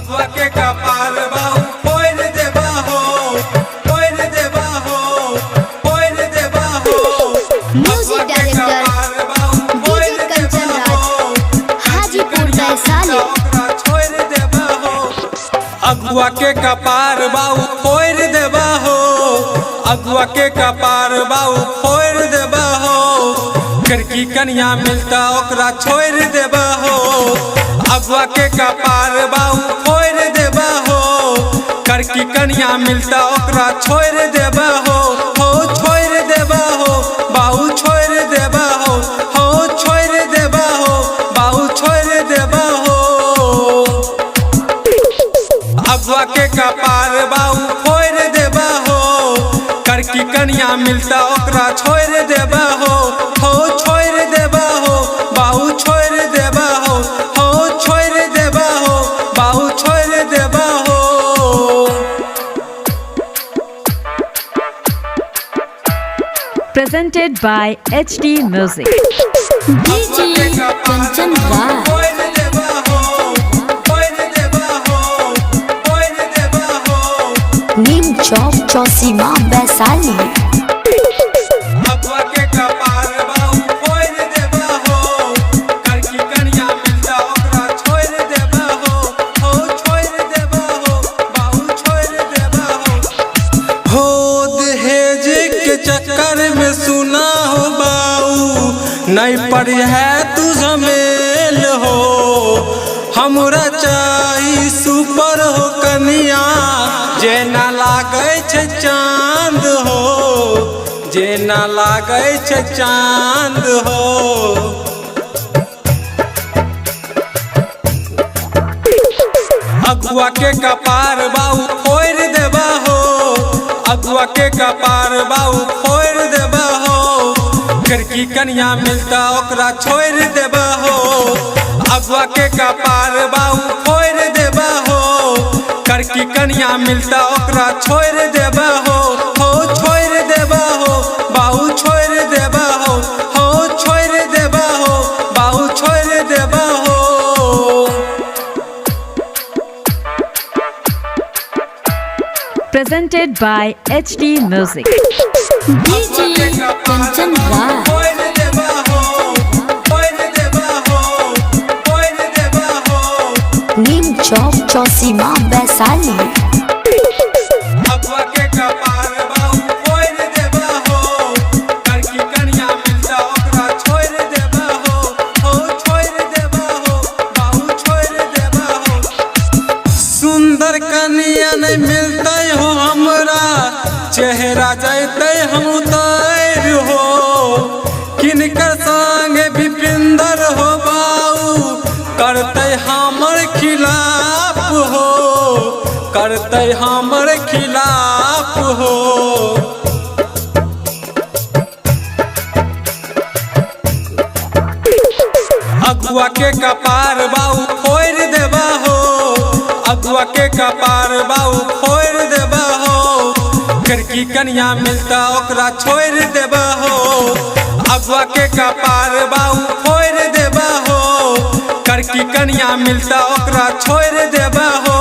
अगुआ के कपार बाऊ फोड़ देबा हो, फोड़ देबा हो, फोड़ देबा हो। Music director DJ Kanchan Raj, Hajipur Vaishali. अगुआ के कपार बाऊ फोड़ देबा हो, अगुआ के कपार बाऊ फोड़ देबा हो। करकी कन्या मिलता ओकरा छोड़ देबा हो, अगुआ के कपार बाऊ फोड़ देबा हो। करकी कन्या मिलता ओकरा छोड़ देबा हो, हो छोड़ देबा हो, बाऊ छोड़ देबा हो, हो छोड़ देबा हो, बाऊ छोड़ देबा हो। अगुआ के कपार बाऊ फोड़ देबा हो, करकी कन्या मिलता ओकरा छोड़ देबा हो, हो छोड़ देबा हो, बाऊ छोड़ देबा हो, हो छोड़ देबा हो, बाऊ छोड़ देबा हो। Presented by HD Music. DJ Kanchan Raj, फोड़ देबा हो, फोड़ देबा हो, फोड़ देबा हो। नीम चौक चौसीमा वैशाली। अगुआ के कपार बाऊ फोड़ देबा हो, करकी कन्या मिलता ओकरा छोड़ देबा हो, हो छोड़ देबा हो, बाऊ छोड़ देबा हो। हो दहेज के चक्कर में सुना हो बाऊ, नहीं पड़ी है तू झमेल हो। हमरा चाही सुपर हो कन्या, जेना लागै छै चांद हो, जेना लागै छै चांद हो। अगुआ के कपार बाऊ फोड़ देबा हो, अगुआ के कपार बाऊ फोड़ देबा हो। करकी कन्या मिलता ओकरा छोड़ देबा हो, अगुआ के कपार बाऊ फोड़ देबा हो। करकी कन्या मिलता ओकरा छोड़ देबा हो, हो छोड़ देबा हो, बाऊ छोड़ देबा हो, हो छोड़ देबा हो, बाऊ छोड़ देबा हो। Presented by HD Music. DJ Kanchan Raj, फोड़ देबा हो, फोड़ देबा हो, फोड़ देबा हो। नीम चौक चौसीमा वैशाली। अगुआ के कपार बाऊ फोड़ देबा हो, करकी कन्या मिलता ओकरा छोड़ देबा हो, हो छोड़ देबा हो, बाऊ छोड़ देबा हो। सुंदर कन्या नहीं मिलते हो हमरा, चेहरा जैते हम उतार हो। किनकर संग विपिंदर हो बाऊ, करते हमर खिलाफ हो, करते हमर खिलाफ हो। अगुआ के कपार बाऊ फोड़ देबा हो, अगुआ के कपार बाऊ फोड़ देबा हो। करकी कन्या मिलता ओकरा छोड़ देबा हो, अगुआ के कपार बाऊ फोड़ देबा हो। करकी कन्या मिलता ओकरा छोड़ देबा हो,